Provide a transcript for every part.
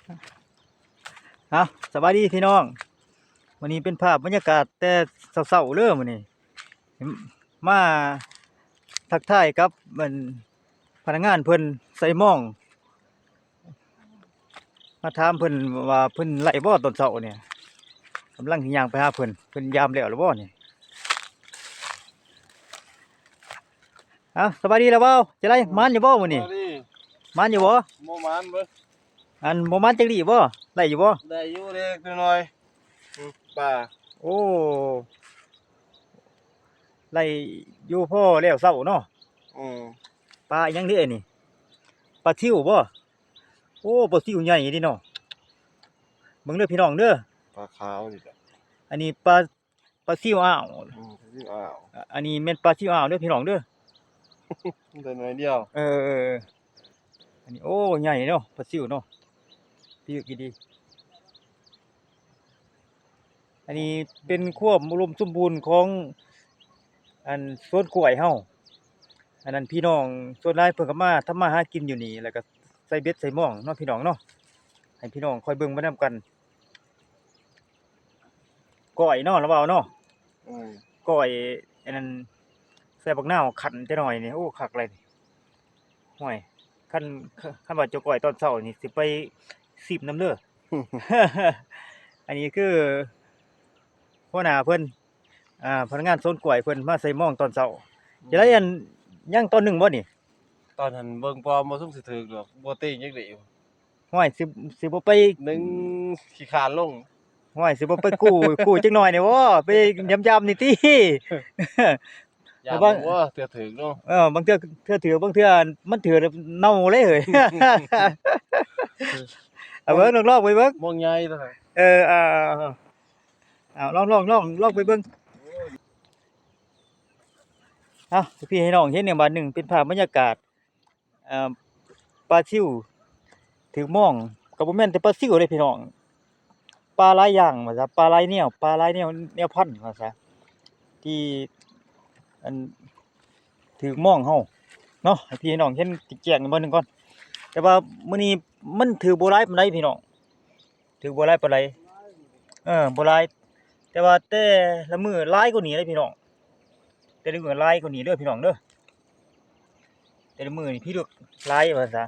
ເອົາ ສະບາຍດີພີ່ນ້ອງ, ມື້ນີ້ເປັນພາບບັນຍາກາດແຕ່ເຊົ້າໆເດີ. ມື້ນີ້ມາທັກທາຍກັບ ອັນ ພະນັກງານເພິ່ນໃສ່ມອງ ມາຖາມເພິ່ນວ່າເພິ່ນໄດ້ບໍ່ຕອນເຊົ້ານີ້. ກຳລັງຊິຍ່າງໄປຫາເພິ່ນ, ເພິ່ນຢາມແລ້ວຫຼືບໍ່ນີ້? ເອົ້າ ສະບາຍດີລະເວົ້າ, ຈັ່ງໃດ ໝານຢູ່ບໍ່ມື້ນີ້? ສະບາຍດີ. ໝານຢູ່ບໍ່? ບໍ່ໝານເວີຍ. ອັນບໍ່ໝານຈັກດີ້ບໍ່? ໄດ້ຢູ່ບໍ່? ໄດ້ຢູ່ເລັກໆນ້ອຍໆ. ອືມ ປາ. ໂອ້ ໄດ້ຢູ່ພໍແລ້ວເຊົ້າເນາະ. ອືມ ປາອີ່ຫຍັງເດນີ້? ປາຊິວບໍ່? ໂອ້ ປາຊິວໃຫຍ່ເດເນາະ. ເບິ່ງເດີພີ່ນ້ອງເດີ. ປາຂາວນີ້ແຫຼະ. ອັນນີ້ປາ ປາຊິວອ່າວ. ອືມ ປາຊິວອ່າວ. ອາ ອັນນີ້ແມ່ນປາຊິວອ່າວເດີພີ່ນ້ອງເດີ. ໄດ້ໜ້ອຍດຽວ. ເອີ ເອີ ເອີ ອັນນີ້ ໂອ້ ໃຫຍ່ເນາະ ປາຊິວເນາະ, ປີກດີໆ. ອັນນີ້ເປັນຄວາມອຸດົມສົມບູນຂອງ ອັນ ສວນກ້ວຍເຮົາ. ອັນນັ້ນ ພີ່ນ້ອງສ່ວນຫຼາຍເພິ່ນກໍມາທຳມາຫາກິນຢູ່ນີ້ ແລ້ວກໍໃສ່ເບັດໃສ່ມອງເນາະ ພີ່ນ້ອງເນາະ. ໃຫ້ພີ່ນ້ອງຄອຍເບິ່ງໄປນຳກັນ. ກ້ອຍເນາະ ລະເວົ້າເນາະ. ອືມ ກ້ອຍອັນນັ້ນ ໃສ່ບັກນາວຂັນຈັກໜ້ອຍນີ້ ໂອ້ ຄັກຫຼາຍນີ້. ໂອ້ຍ ຄັນ ຄັນວ່າເຈົ້າກ້ອຍຕອນເຊົ້ານີ້ ຊິໄປຊີບນຳເດີ. ອັນນີ້ຄືຫົວໜ້າເພິ່ນ ອ່າ ພະນັກງານສວນກ້ວຍເພິ່ນມາໃສ່ມອງຕອນເຊົ້າ. ອືມ ຈະໄດ້ອັນ ຍັງຕອນໜຶ່ງບໍ່ນີ້? ຕອນຫັ້ນເບິ່ງ ບໍ່ ບໍ່ສົງຊິຖືກດອກ ບໍ່ຕີງຈັກດີ. ຫ້ວຍ ຊິ ຊິບໍ່ໄປ ໜຶ່ງຂີ້ຄ້ານລົງ. ຫ້ວຍ ຊິບໍ່ໄປກູ້ ກູ້ຈັກໜ້ອຍນີ້ບໍ່? ໄປຢາມໆນີ້ຕິ. ຢາມບໍ່ ເທື່ອຖືກເນາະ. ເອີ ບາງເທື່ອ ເທື່ອຖືກ ບາງເທື່ອມັນຖືກແລ້ວເນົ່າເລີຍເຮີ້ຍ. ເອົາເບິ່ງ ລອງໆໄປເບິ່ງ ມ່ວງໃຫຍ່ຕົວນັ້ນ. ເອີ ເອົາ ເອົາ ລອງໆ ລອງ ລອງໄປເບິ່ງ. ເອົາ ໃຫ້ພີ່ໃຫ້ນ້ອງເຫັນອີກບາດໜຶ່ງ ເປັນພາບບັນຍາກາດ ເອີ ປາຊິວຖືກມອງ ກໍບໍ່ແມ່ນແຕ່ປາຊິວເດ້ພີ່ນ້ອງ, ປາຫຼາຍຢ່າງວ່າຊະ ປາຫຼາຍແນວ ປາຫຼາຍແນວ ແນວພັນວ່າຊະ ທີ່ ອັນ ຖືກມອງເຮົາເນາະ. ໃຫ້ພີ່ໃຫ້ນ້ອງເຫັນແຈ້ງໆອີກບ່ອນໜຶ່ງກ່ອນ, ແຕ່ວ່າມື້ນີ້ມັນຖືກບໍ່ຫຼາຍປານໃດພີ່ນ້ອງ. ຖືກບໍ່ຫຼາຍປານໃດ ເອີ ບໍ່ຫຼາຍ ແຕ່ວ່າແຕ່ລະມື້ຫຼາຍກວ່ານີ້ເດ້ພີ່ນ້ອງ, ແຕ່ລະມື້ຫຼາຍກວ່ານີ້ເດີພີ່ນ້ອງເດີ. ແຕ່ລະມື້ນີ້ພິລຶກຫຼາຍວ່າຊະ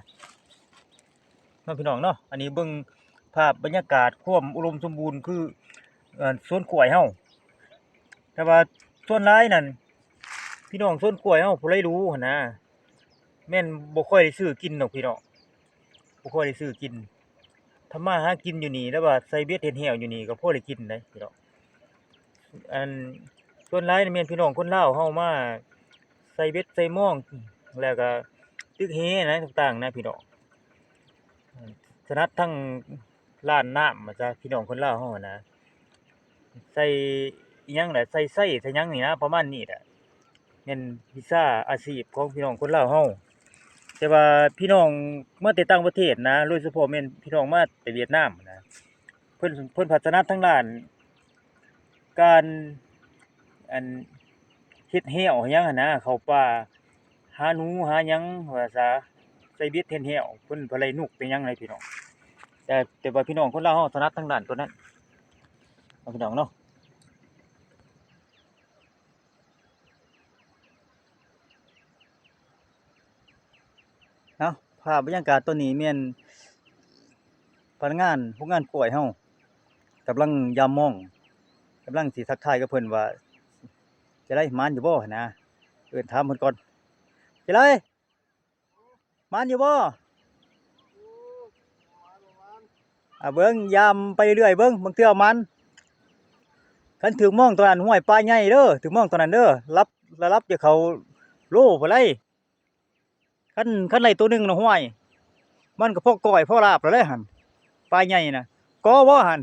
ເນາະພີ່ນ້ອງເນາະ. ອັນນີ້ເບິ່ງພາບບັນຍາກາດຄວາມອຸດົມສົມບູນຄື ເອີ ສວນກ້ວຍເຮົາ, ແຕ່ວ່າສ່ວນຫຼາຍນັ້ນ ພີ່ນ້ອງສວນກ້ວຍເຮົາຜູ້ໃດຮູ້ຫັ້ນນະ ແມ່ນບໍ່ຄ່ອຍໄດ້ຊື້ກິນດອກພີ່ນ້ອງ. ບໍ່ຄ່ອຍໄດ້ຊື້ກິນ, ທຳມາຫາກິນຢູ່ນີ້ ແລ້ວວ່າໃສ່ເບັດເຮັດແຮ້ວຢູ່ນີ້ກໍພໍໄດ້ກິນໄດ໋ພີ່ນ້ອງ. ອັນ ສ່ວນຫຼາຍນີ້ແມ່ນພີ່ນ້ອງຄົນລາວເຮົາມາໃສ່ເບັດໃສ່ມອງ ແລ້ວກໍຕຶກແຫນະ ຕ່າງໆນະພີ່ນ້ອງ. ຖະໜັດທາງລ້ານນ້ຳວ່າຊະ ພີ່ນ້ອງຄົນລາວເຮົານະ. ໃສ່ອີ່ຫຍັງລະ ໃສ່ໄຊ ໃສ່ຫຍັງນີ້ນະ ປະມານນີ້ລະ ແມ່ນວິຊາອາຊີບຂອງພີ່ນ້ອງຄົນລາວເຮົາ. ແຕ່ວ່າພີ່ນ້ອງມາແຕ່ຕ່າງປະເທດນະ ໂດຍສະເພາະແມ່ນພີ່ນ້ອງມາແຕ່ຫວຽດນາມນະ ເພິ່ນ ເພິ່ນພັດທະນາທາງດ້ານການ ອັນ ເຮັດແຮ້ວເຮັດຫຍັງຫັ້ນນະ ເຂົ້າປ່າ ຫາໜູຫາຫຍັງວ່າຊະ ໃສ່ເບັດເຮັດແຮ້ວ ເພິ່ນບໍ່ໄດ້ນຸກໄດ້ຫຍັງໃດ໋ພີ່ນ້ອງ. ແຕ່ ແຕ່ວ່າພີ່ນ້ອງຄົນລາວເຮົາຖະໜັດທາງດ້ານຕົວນັ້ນເນາະ ພີ່ນ້ອງເນາະ. ເນາະ ພາບບັນຍາກາດຕອນນີ້ແມ່ນພະນັກງານໂຮງງານກ້ວຍເຮົາກຳລັງຢາມມອງ ກຳລັງຊິທັກທາຍກັບເພິ່ນວ່າ ຈັ່ງໃດ ໝານຢູ່ບໍ່ຫັ້ນນະ. ເອີ້ນຖາມເພິ່ນກ່ອນ ຈັ່ງໃດ ໝານຢູ່ບໍ່? ອາ ເບິ່ງ ຢາມໄປເລື້ອຍເບິ່ງ ບາງເທື່ອໝານ. ຄັນຖືກມອງຕອນນັ້ນ ຫ້ວຍ ປາໃຫຍ່ເດີ ຖືກມອງຕອນນັ້ນເດີ ລັບ ລະລັບຈະເຂົ້າໂລພຸ້ນໄດ໋. ຄັນ ຄັນໄດ້ໂຕໜຶ່ງນະ ຫ້ວຍ ມັນກໍພໍກ້ອຍພໍລາບແລ້ວແຫຼະຫັ້ນ ປາໃຫຍ່ນະ. ກໍບໍ່ຫັ້ນ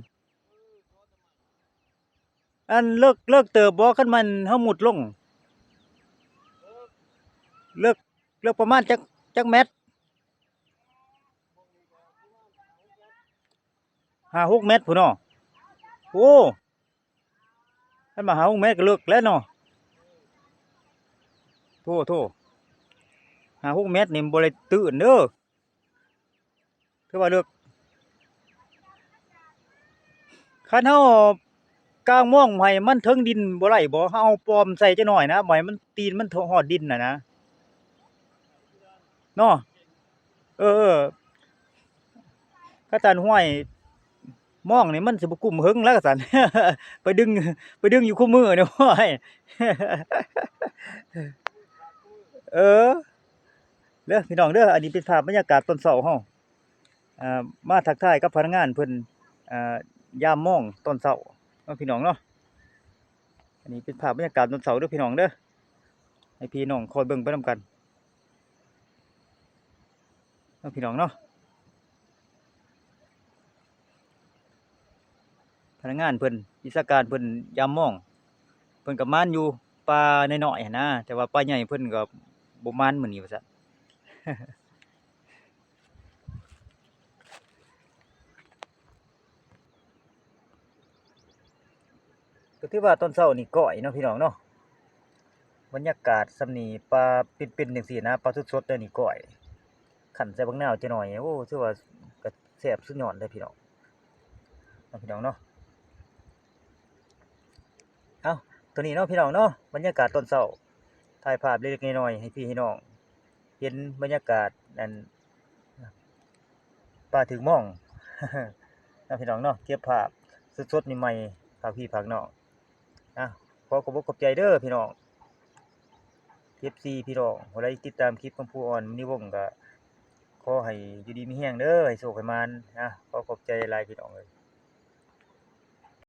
ອັນເລິກ ເລິກເຕີບບໍ່ ຄັນແມ່ນເຮົາມຸດລົງ? ເລິກ ເລິກປະມານຈັກ ຈັກແມັດ? ຫ້າຫົກແມັດພຸ້ນເນາະ. ໂອ້ ຄັນວ່າຫ້າຫົກແມັດກໍເລິກແລ້ວເນາະ. ໂທ້ ໂທ້ ຫ້າຫົກແມັດນີ້ບໍ່ໄດ້ຕື້ນເດີ ຖືວ່າເລິກ. ຄັນເຮົາກາງມອງໃຫ້ມັນເຖິງດິນບໍ່ໄດ້ບໍ່? ເຮົາເອົາປ້ອມໃສ່ຈັກໜ້ອຍນະ ບໍ່ໃຫ້ມັນ ຕີນມັນຮອດດິນນະນະ ເນາະ. ເອີໆ ກະສັນຫ້ວຍມອງນີ້ມັນຊິບໍ່ກຸ້ມເຫິງແລ້ວກະສັນ ໄປດຶງ ໄປດຶງຢູ່ຄູ່ມື້ນີ້ ໂອ້ຍ ເອີ ເດີພີ່ນ້ອງເດີ. ອັນນີ້ເປັນພາບບັນຍາກາດຕອນເຊົ້າເຮົາ ອ່າ ມາທັກທາຍກັບພະນັກງານເພິ່ນ ອ່າ ຍາມມອງຕອນເຊົ້າເນາະ ພີ່ນ້ອງເນາະ. ອັນນີ້ເປັນພາບບັນຍາກາດຕອນເຊົ້າເດີພີ່ນ້ອງເດີ ໃຫ້ພີ່ນ້ອງຄອຍເບິ່ງໄປນຳກັນເນາະ ພີ່ນ້ອງເນາະ. ພະນັກງານເພິ່ນ ວິຊາການເພິ່ນຍາມມອງ ເພິ່ນກະໝານຢູ່ປ່ານ້ອຍໆຫັ້ນນະ ແຕ່ວ່າປ່າໃຫຍ່ເພິ່ນກະບໍ່ໝານມື້ນີ້ວ່າຊັ້ນ. ກະຖືວ່າຕອນເຊົ້ານີ້ກ້ອຍເນາະ ພີ່ນ້ອງເນາະ ບັນຍາກາດສ່ຳນີ້ ປາເປັນໆ ຈັ່ງຊີ້ນະ ປາສົດໆ ແນວນີ້ກ້ອຍ ຂັ້ນໃສ່ບັກນາວຈັກໜ້ອຍ ໂອ້ ຖືວ່າກະແຊບສຸດຍອດເລີຍ ພີ່ນ້ອງເນາະ ພີ່ນ້ອງເນາະ. ເອົ້າ ໂຕນີ້ເນາະ ພີ່ນ້ອງເນາະ ບັນຍາກາດຕອນເຊົ້າ ຖ່າຍພາບເລັກໆ ນ້ອຍໆ ໃຫ້ພີ່ໃຫ້ນ້ອງເຫັນບັນຍາກາດ ອັນ ປາຖືກມອງເນາະ ພີ່ນ້ອງເນາະ ເກັບພາບສົດໆ ໃໝ່ໆ ຝາກພີ່ຝາກນ້ອງ. ອ່ະ ຂໍຂອບອົກຂອບໃຈເດີພີ່ນ້ອງ ເອັຟຊີ ພີ່ນ້ອງ ຜູ້ໃດຕິດຕາມຄລິບຂອງຜູ້ອ່ອນມະນີວົງ ກະຂໍໃຫ້ຢູ່ດີມີແຮງເດີ ໃຫ້ໂຊກໃຫ້ໝານ. ອ່ະ ຂໍຂອບໃຈຫຼາຍໆ ພີ່ນ້ອງເອີຍ.